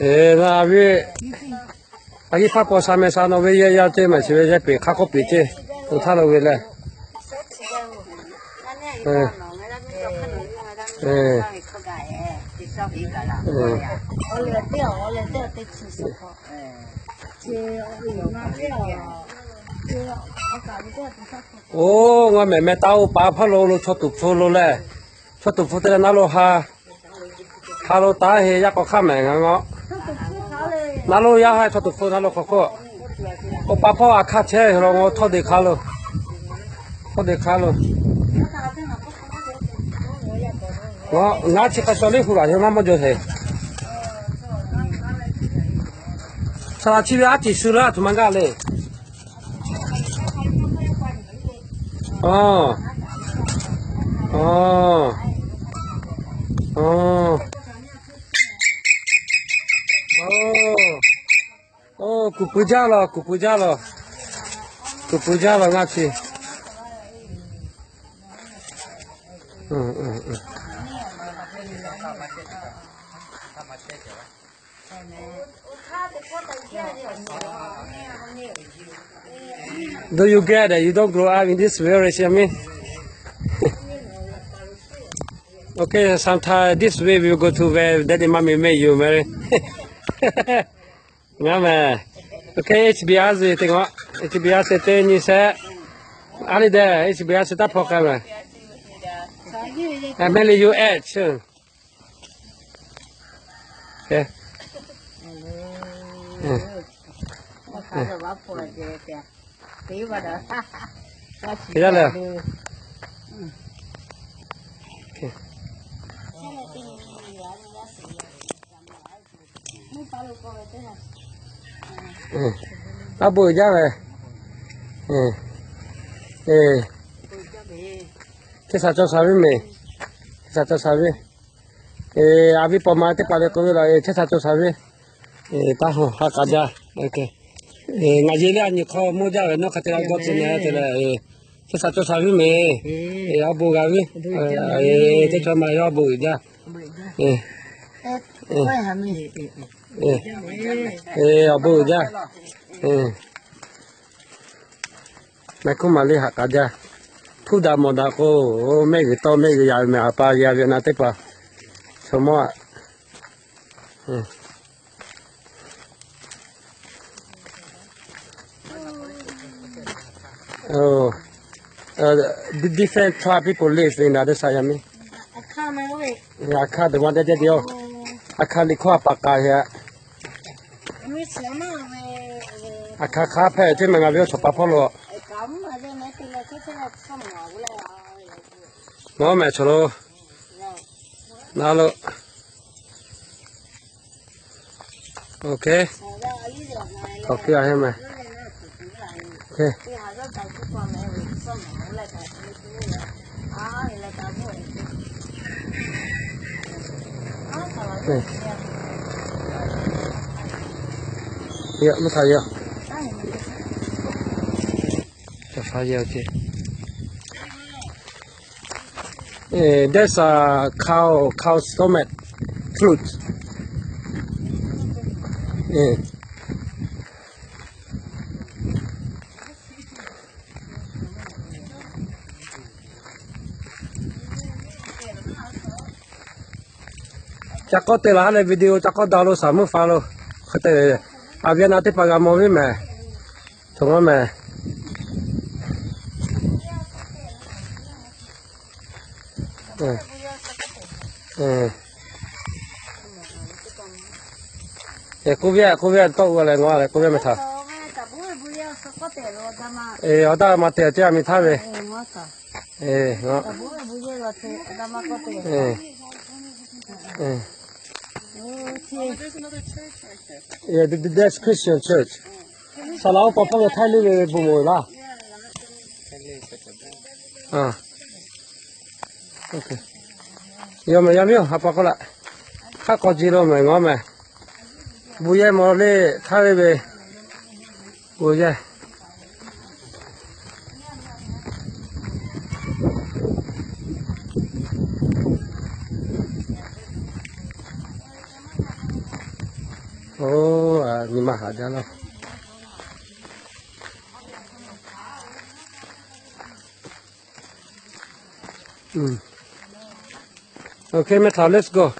Eˬ, na a viˉ, a viˉ hpaˇ paw sha meh sha nawˬ ve yaˇ yaˇ ceˇ maˬ chi ve yaˇ peˬ hk'a k'oˆ peˬ ceˇ, to htaˇ lo ve lehˬ. Oˇ, ngaˬ mehˍ meh taˇ oˇ paˍ hpawˇ lo lo chaw tuˍ hpfuh lo lehˬ, chaw tuˍ hpfuh te leh naˉ lo ha, ha lo taˉ heˆ yaˇ k'aw hk'aˇ mehˍ ngaˬ ngaw. Naˉ lo yaˇ ha chaw tuˍ hpfuh naˉ lo hk'aw hk'oˆ, oˇ paˍ hpawˇ a hk'aˇ chehˇ lo ngaw htawˇ de hk'a lo, htawˇ de hk'a lo. Ngaˬ, ngaˬ chi hk'a shaw liˇ hu gaˬ yaˇ maˇ mawˇ jaw heˍ. Saˍ laꞈ chi ve aˉ ceˬ shu laˇ tuˬ maˇ gaˇ le. Aw, aw, aw, aw, kuˬ pui jaˇ lawˬ, kuˬ pui jaˇ lawˬ, kuˬ pui jaˇ lawˬ ngaˇ chi. Do you get that you don't grow up in this village, I mean? Okay, sometime this way we will go to where daddy mommy made you marry. Ngaˬ meh. Okay, H B R Z teˇ ngaw, H B R Z teˇ nyi sehˆ. A liˇ deh, H B R Z taˇ hpaw k'ai meh. Mehˍ liꞈ U H. Te yaˇ lehˬ. Taˇ bon uiˍ jaˇ ve. Hteˇ saˍ cawˬ saˍ viˉ mehˍ. Hteˇ saˍ cawˬ saˍ viˉ. A viˉ paw ma teˇ hpaˍ ve k'oˆ ve la, hteˇ saˍ cawˬ saˍ viˉ. Taˇ hawˬ ha k'a jaˇ. Ngaˬ yeˬ leh a nyi hk'aw mawˇ jaˇ ve nawˉ hk'a te la g'awˇ te na te leh, hteˇ saˍ cawˬ saˍ viˉ mehˍ. Awˬ bon g'a viˉ. Teˇ chaw ma yawˇ awˬ bon uiˍ jaˇ. Awˬ bon uiˍ jaˇ. Mehˍ hkuˇ maˍ liˇ haꞈ k'a jaˇ. Hpuˇ daꞈ mawˬ daꞈ k'o, mehˆ g'uiˬ tawˇ mehˆ g'uiˬ yaꞈ ve mehˍ, a pa g'a ve na teˇ hpaˍ. Chaw mawˇ aꞈ. Oh, different tribe people live in the other side, I mean. Akha, the one that they all. Akha liꞈ hkawˇ a pa k'a heh. Akha hk'a hpehꞈ teˇ meh ngaˬ ve awˬ chawˬ pa hpawˇ lo. Ngaˬ mehˍ chaw lo. Na lo. Okay. Tawˍ piˇ a heˆ meh. Okay. Yawˇ mvuhˇ htaꞈ yawˇ. That's a cow, cow stomach fruit. Ca k'awˇ te laˬ ha leh video ca k'awˇ da lo saˍ mvuhˇ fa lo. Hk'e te, a Vietnam teˇ hpaˍ g'a mawˬ ve mehˍ. Htoꞈ ma mehˍ. K'oˆ ve, k'oˆ ve tawˆ u leh ngaw leh k'oˆ ve meh htaꞈ. Awˬ taˇ ma te ceˇ a miˬ htaˇ ve. That's Christian church. Saˍ laꞈ oˇ pa hpawˇ ve Htaiˇ liˇ ve ve bon mawˬ laˇ. Yawˇ meh, yawˇ miˇ oˬ, ha pa k'oˆ laꞈ. Hk'aˇ k'aw ji lo mehˍ ngaw mehˍ. Bon yehˇ mawˬ le, htaˇ ve ve. Bon yehˇ. Oˇ, nyi ma haꞈ jaˇ laˇ. Okay, mehˆ htaꞈ, let's go.